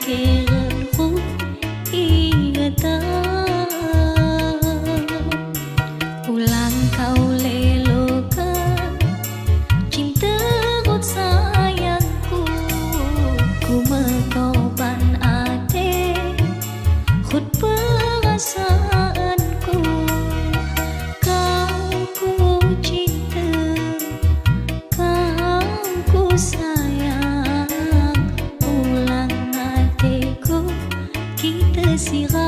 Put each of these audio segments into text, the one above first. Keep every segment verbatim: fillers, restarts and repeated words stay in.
Eren ku iga ta. Ulang kau lelo ka, cinta ku sayangku. Ku mengkorban ate, khut perasaanku. Kau ku cinta, kau ku sayang, ulang ateku kita sira.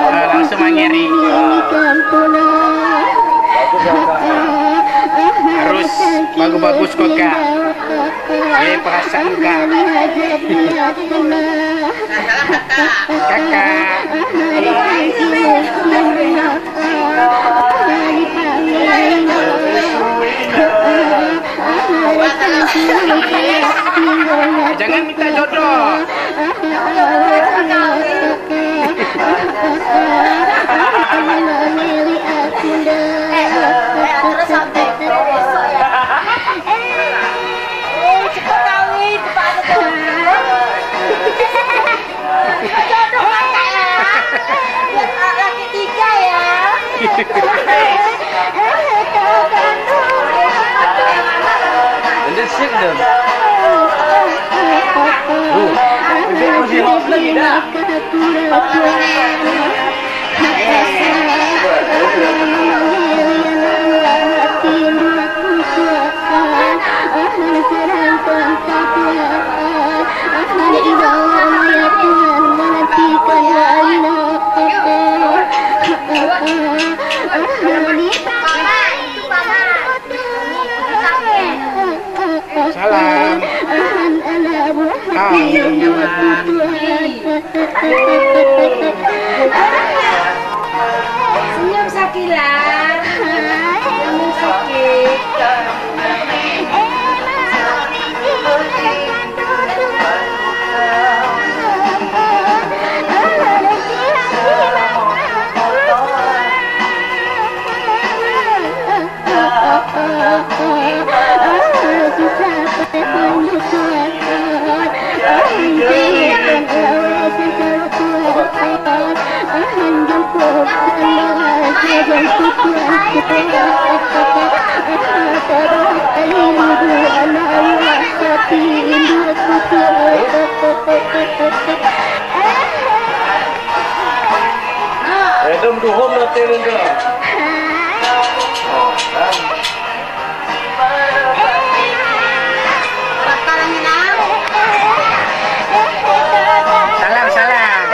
Ah, langsung mangeri. Harus bagus-bagus kok, Kak. Ye, perasaan, Kak. Kakak. Jangan minta jodoh. Eh, eh, terus sampai besok ya. Eh, cepat kawin, cepat ada jodoh. Jodoh kakak ya. Biar laki tiga ya. And then sit down. Oh, if it was your husband, yeah. Salam. Hai. Senyum, Sakila. Senyum, Sakila. Eh, dum duhom na telen dum. Salam, salam.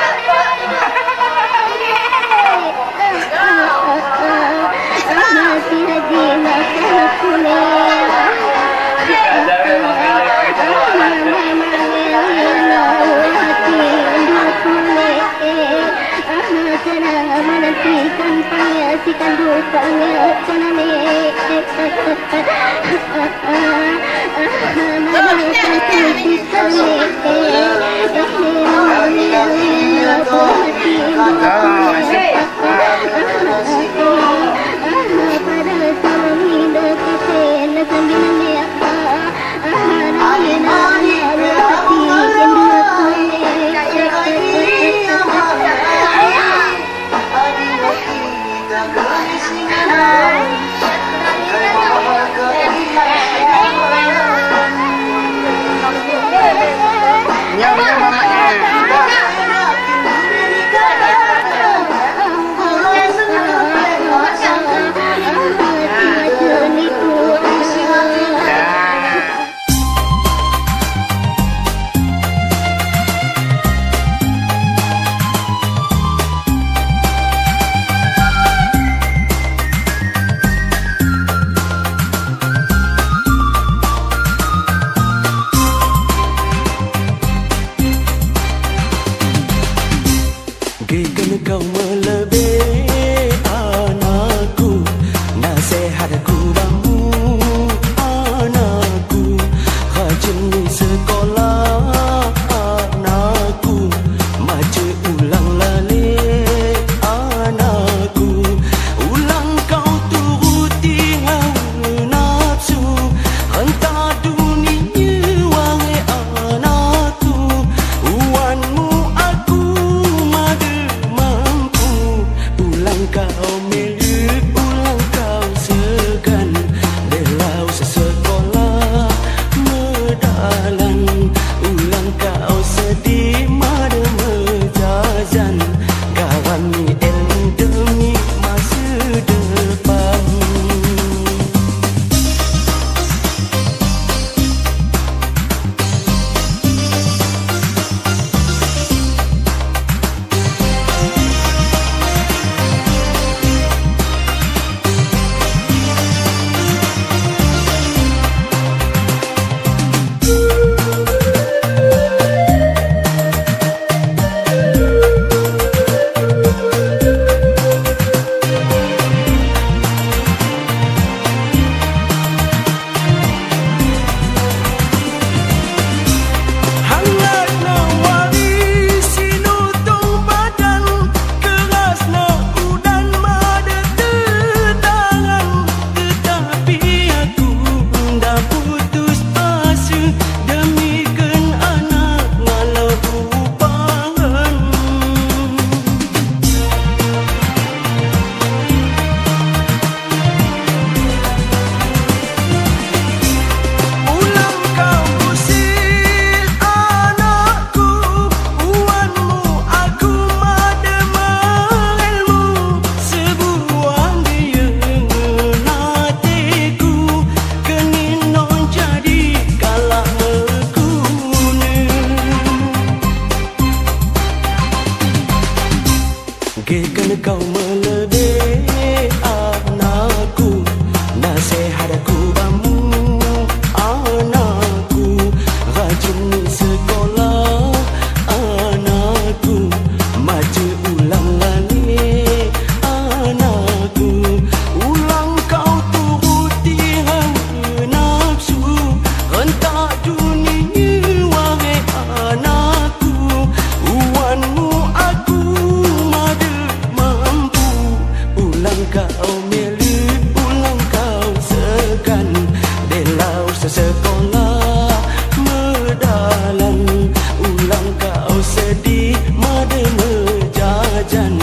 Sekolah medalan, ulang kau sedih made mejajan,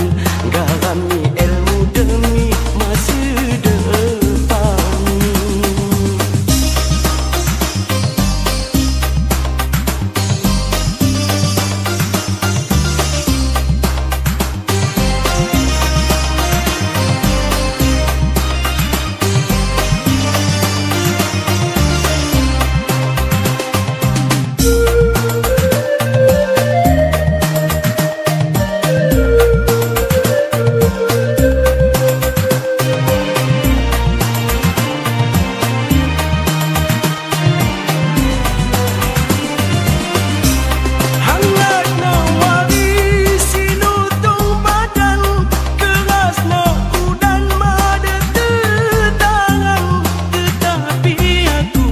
garami ilmu demi masa depan. Hangatna wari sinutung badan, kerasna udan made tetangan, tetapi aku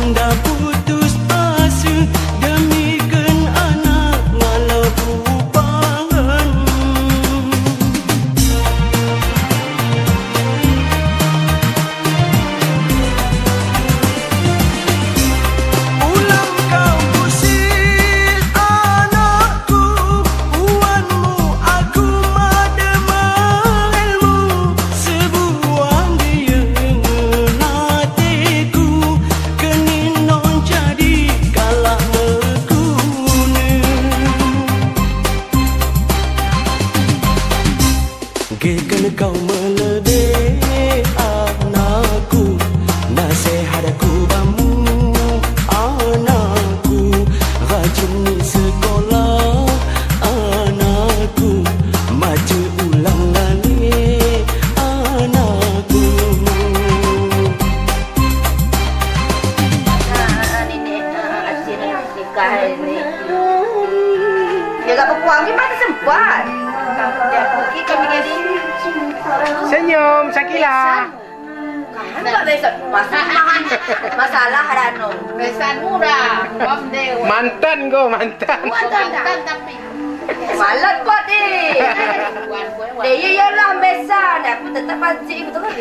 nda putus asa, demikian anak ngala bubahan. Ulang kau busit anakku, uanmu aku made merilmu, sebuah dia hatiku, kenin non jadi kalah mekune. Geken kau melede anakku, nasehat aku bamu anakku, rajin ni sekolah anakku, maju ulang lale anakku. Nikah ini. Dia agak berpuang, gimana sempat? Dia pergi kami jadi. Senyum, Sakila. Kan tak besok. Masalah, masalah ada no. Besan murah, uang dewa. Mantan go, mantan. Mantan, mantan tapi. Malam kau deh. Deh, iyalah, besan. Aku tetap pancing betul kan?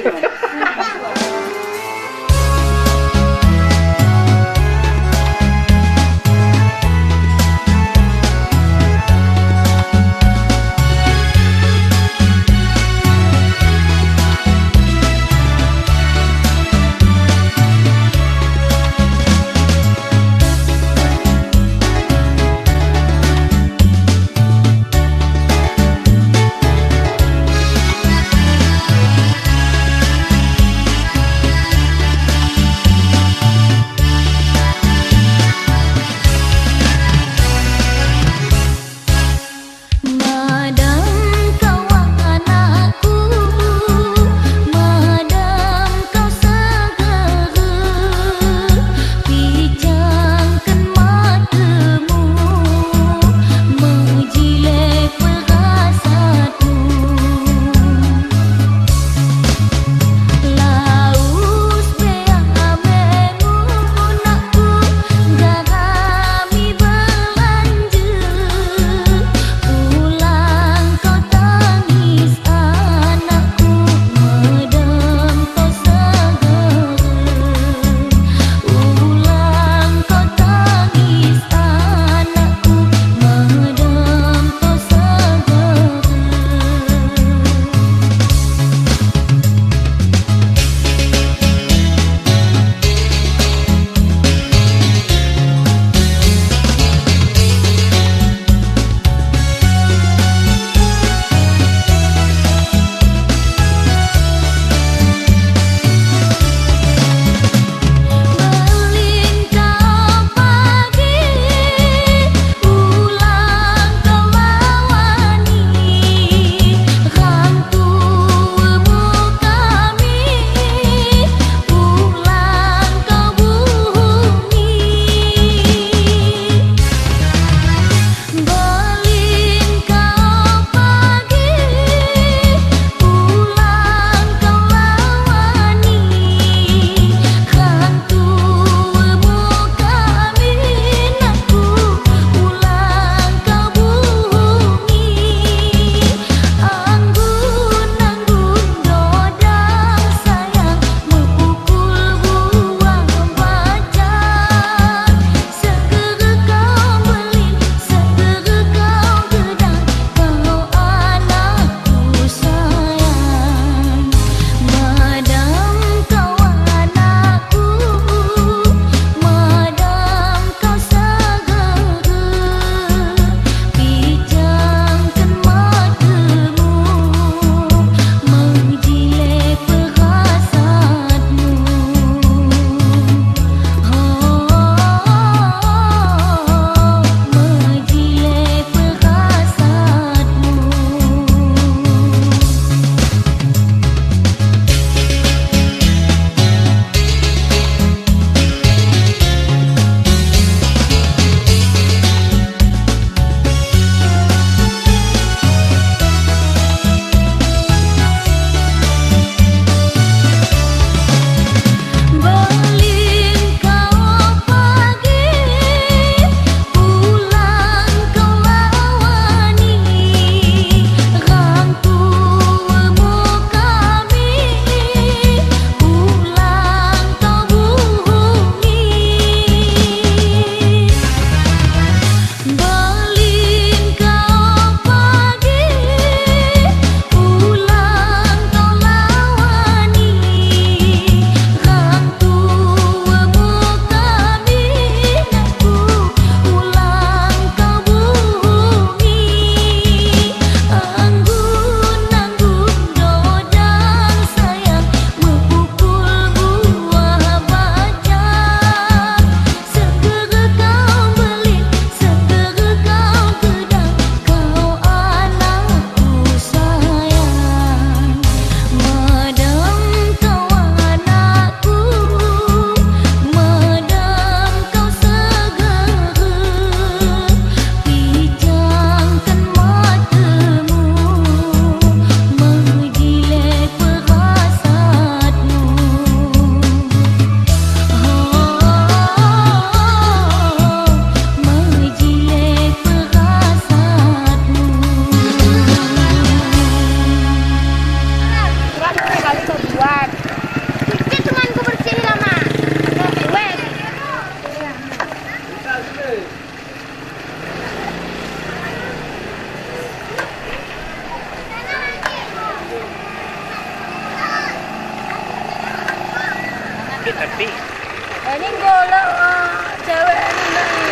Ini golok, eh, cewek ini, Mbak, ini.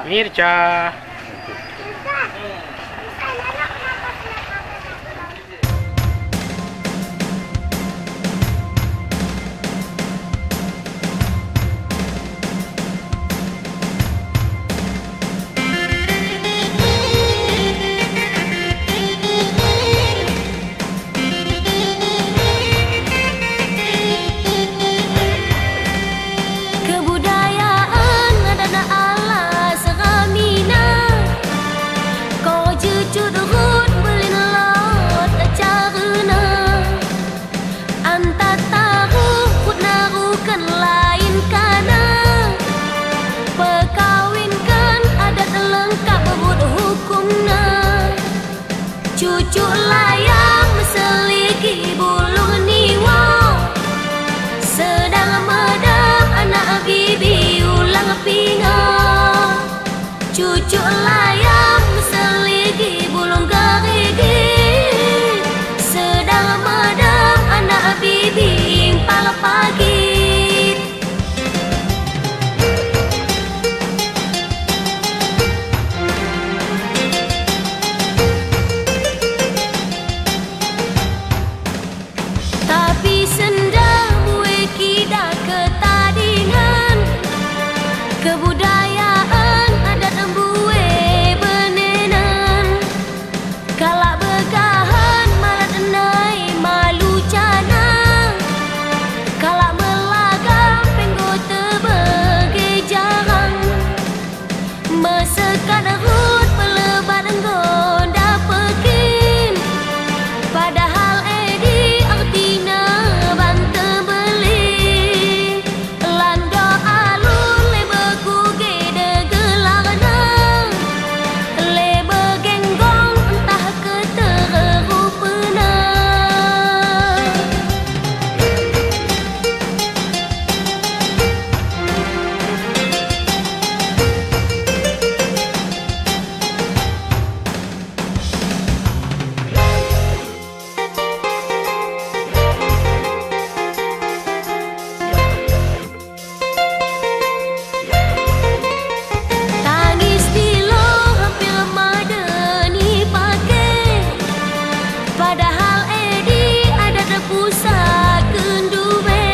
Mirca. Kebudayaan adat na ala seramina, ko jujut rut belin lot carena. Antataru put narukan lain kana, pekawinkan adat lengkap rut hukumna. Cucuk layam seligi bulung niwo, sedang medam anak bibi ulang pingo. Cucuk layam seligi bulung gerigi, sedang medam anak bibi impal pagi. Tapi senda bue kida ketadingan, kebudayaan adat bue benenan. Kalak begahan malat nai malu cana, kalak melagam penggo tebege jarang. Mesekat rut pelebat gonda pekin, padahal edi artina bante beli. Lando alun lebe kuge de gelarna, lebe genggong entah ketererupena. Tangis dilo hampir mada ni pake, padahal edi adat pusat kendube.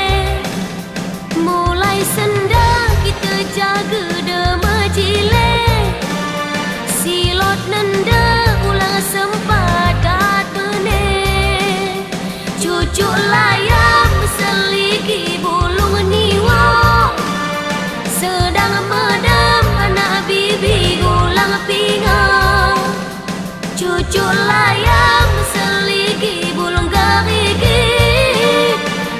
Mulai senda kita jaga de majile, silot nenda ulang sempat kat bene. Cucuk layam seligi bulung niwo, sedang medam anak bibi ulang pingo. Cucuk layam seligi bulung gerigi,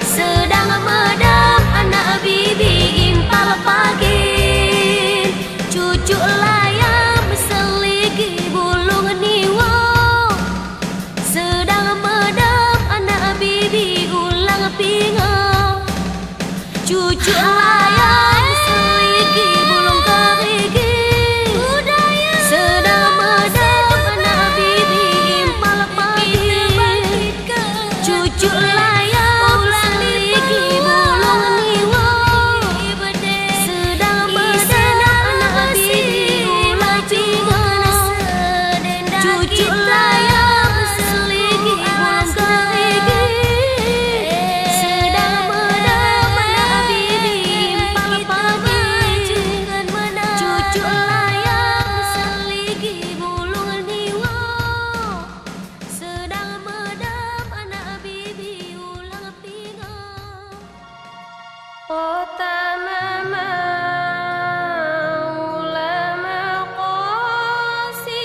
sedang medam anak bibi impal pagi. Cucuk layam seligi bulung niwo, sedang medam anak bibi ulang pingo. Cucuk layam seligi bulung gerigi, sedang medam anak bibi impal pagi. Cucuk layam seligi bulung niwo, sedang medam anak bibi ulang pingo. Cucuk layam seligi bulung gerigi, sedang medam anak bibi impal pagi. Cucuk layam seligi bulung niwo, sedang medam anak bibi ulang pingo. Kota mama ulama kosidana.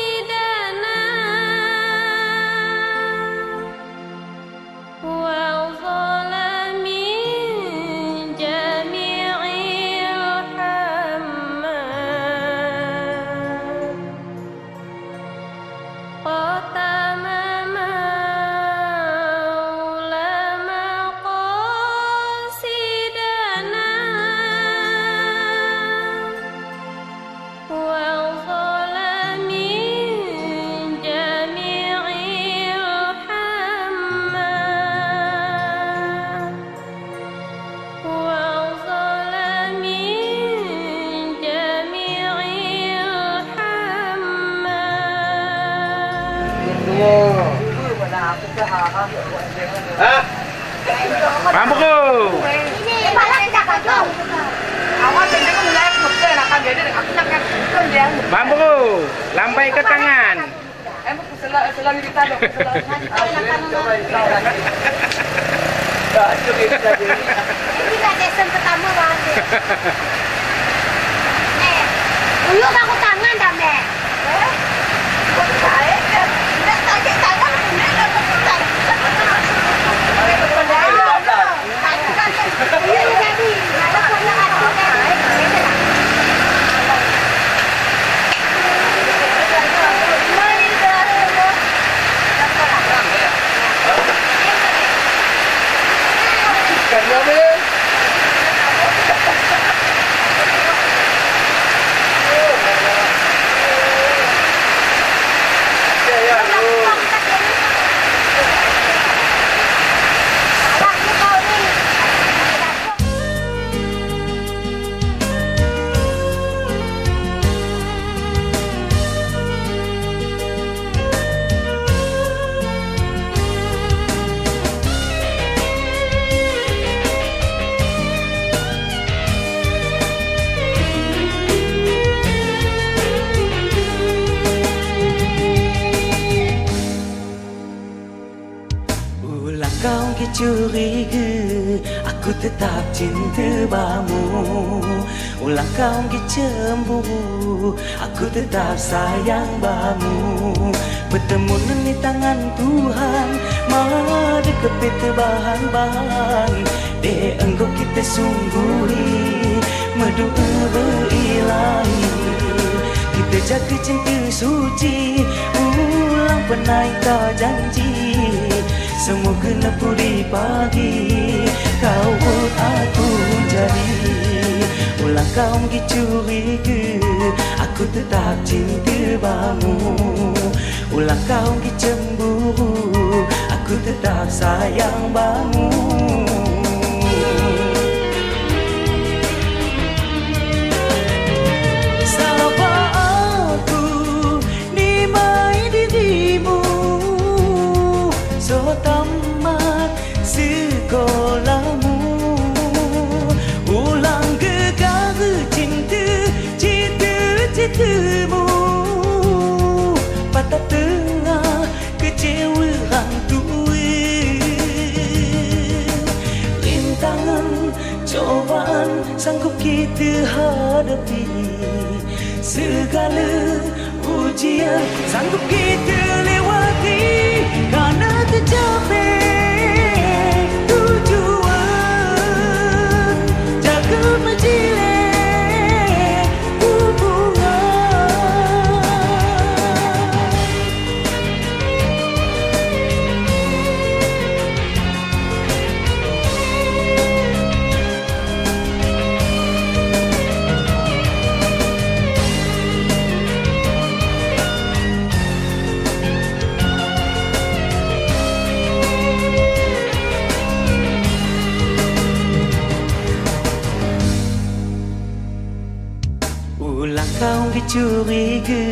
Bambu ko. Bambu ko. Lambai ke tangan. Ini kan lesson pertama, Bang. Eh, uyuh aku tangan dah, Mek. Ulang kau onggi curiga, aku tetap cinta bamu. Ulang kau onggi cemburu, aku tetap sayang bamu. Pertemuan ni tangan Tuhan, mada ke pita bahan-bahan. Dek enggo kita sungguhi, madu berilahi. Kita jaga cinta suci, ulang pernah kau janji. Semua genap budi pagi, kau buat aku jadi. Ulang kau onggi curiga, aku tetap cinta bamu. Ulang kau onggi cemburu, aku tetap sayang bamu. Sabab aku ni mai dirimu, so tamat sekolahmu. Ulang gegar cinta, cita-citamu. Patah tengah kecewa orang tua. Rintangan, cobaan sanggup kita hadapi. Segala ujian sanggup kita lewati. Karena tercapai tujuan, jaga menjalin hubungan. Ulang kau onggi curiga,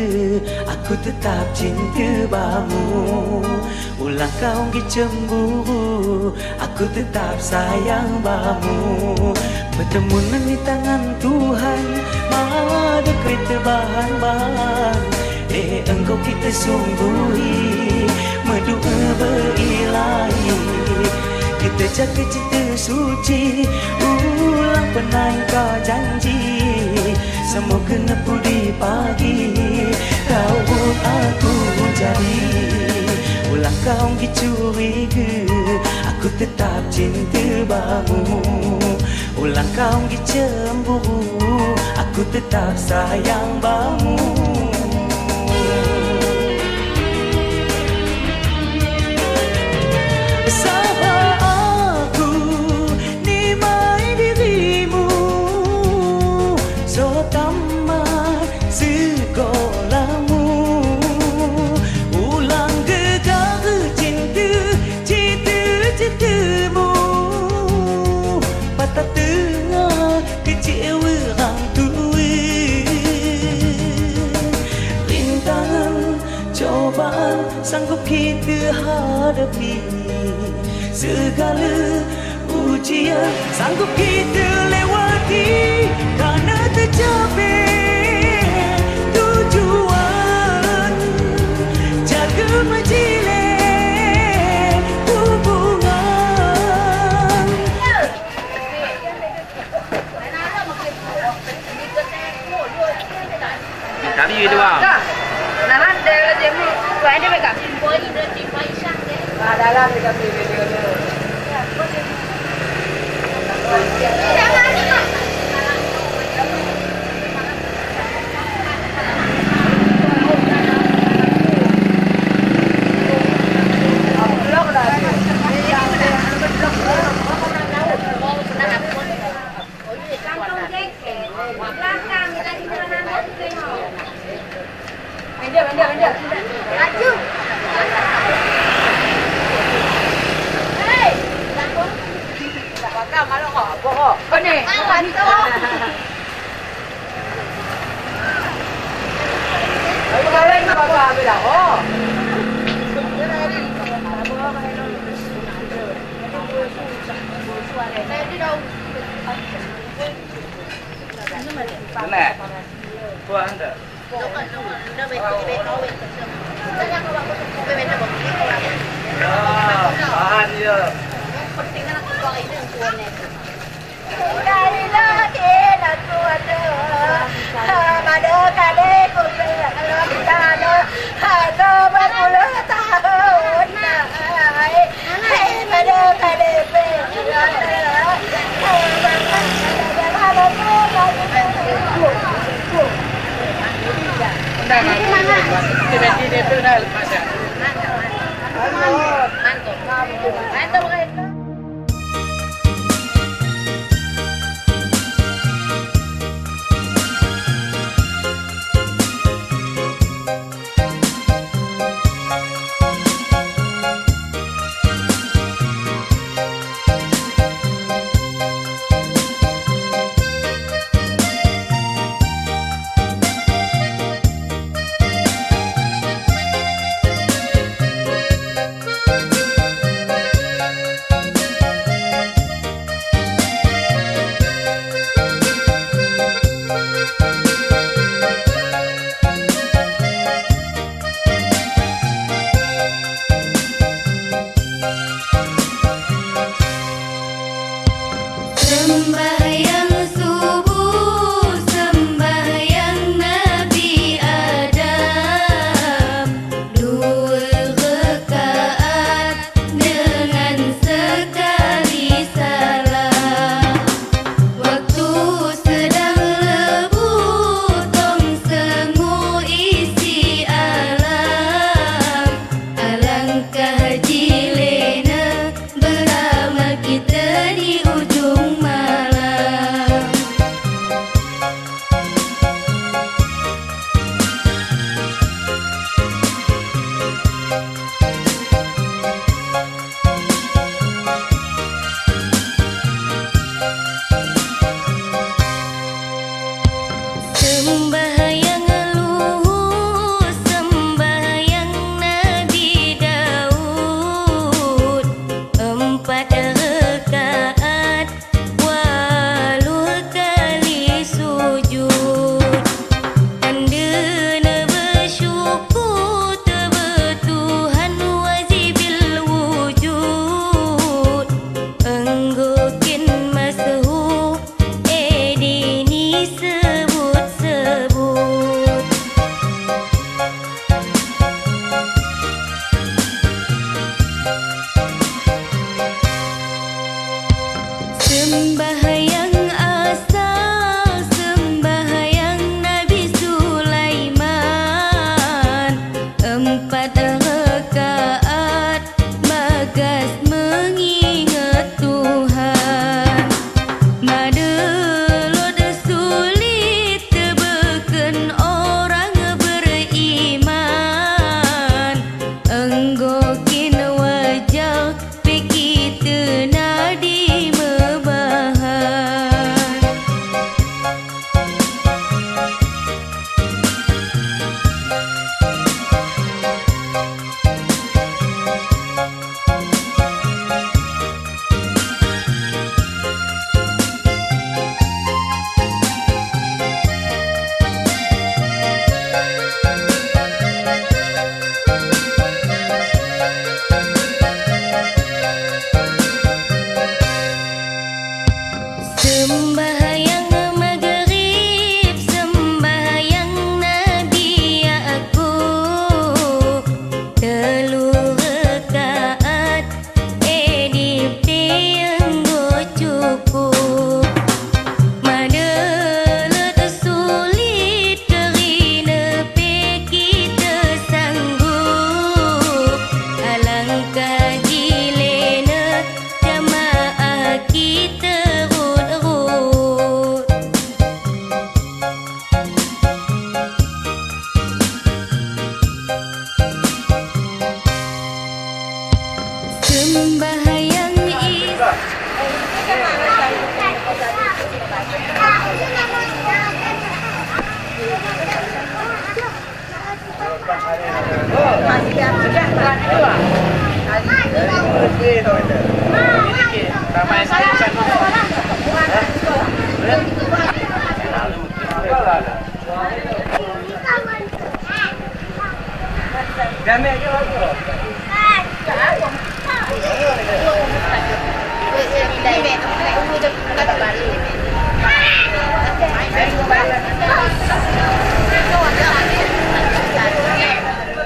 aku tetap cinta bamu. Ulang kau onggi cemburu, aku tetap sayang bamu. Pertemuan ni tangan Tuhan, mada ke pita bahan-bahan. Dek enggo kita sungguhi, madu berilahi. Kita jaga cinta suci, ulang pernah kau janji. Semua genap budi pagi, kau buat aku jadi. Ulang kau onggi curiga, aku tetap cinta bamu. Ulang kau onggi cemburu, aku tetap sayang bamu. Sabab aku ni mai dirimu, so tamat sekolahmu. Ulang gegar cinta, cita-citamu. Patah tengah kecewa orang tua. Rintangan, cobaan sanggup kita hadapi. Segala ujian sanggup kita lewati, karena tercapai tujuan. Jaga menjilid hubungan. Kami itu, Bang. Nah, nah, dia lagi mau. Wah, dia pegang. Dalam dia kami video. Mana? Kuah anda. Ya, bahan ya. Sembahyang subuh, sembahyang Nabi Adam, dua rakaat dengan sekali salam. Waktu sedang lebuh tong sengu isi alam, alangkah jilena beramal kita di ujung malam. Sembahyang luhur, sembahyang Nabi Daud, empat rakaat waluh kali sujud. Tandena bersyukur taba Tuhan wajibil wujud. Enggo kin masyhur, eh, dini sebut-sebut.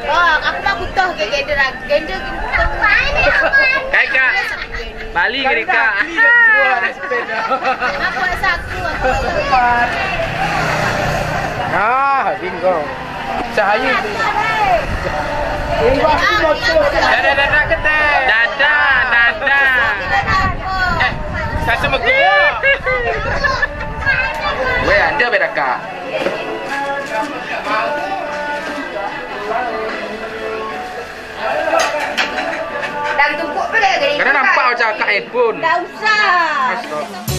Oh, aku mah butuh ke gender, gender. Kai, Kak. Bali ke, Kak. Aku saku, aku. Ah, bingung. Cahaya. Dadah, dadah, kete. Dadah, dadah. Eh, saya semua gua. Weh, ada beda, Kak. Dah tumpuk pula dari. Kena nampak macam Kak Ed pun. Tak usah. Astaga.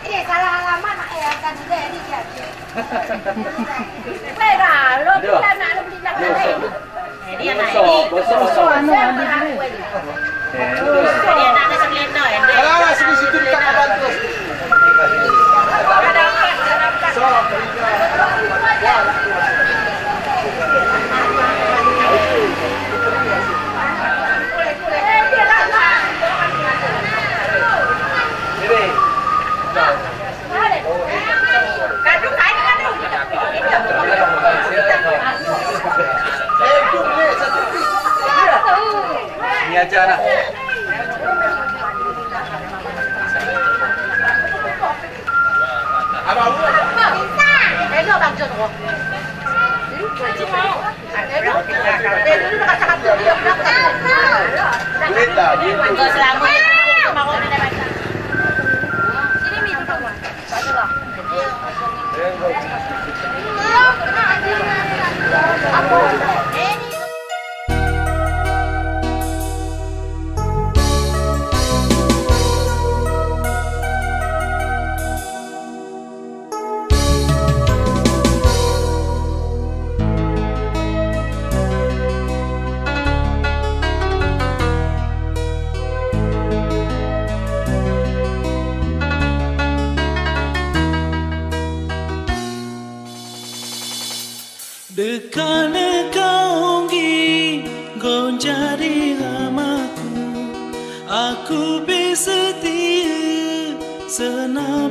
Eh, salah alamat, eh, akan dia ni dia. Weh, dah, lo kita nak, lo kita nak. Jadi anak ini. Bosok, bosok, anu, anu, anu. Jadi anak sekelino, ya. Alah, alah, sini, situ, kita kawan terus. Ini aja, nah. Dekane kau nggi nggon jadi lamaku, aku bersedia sena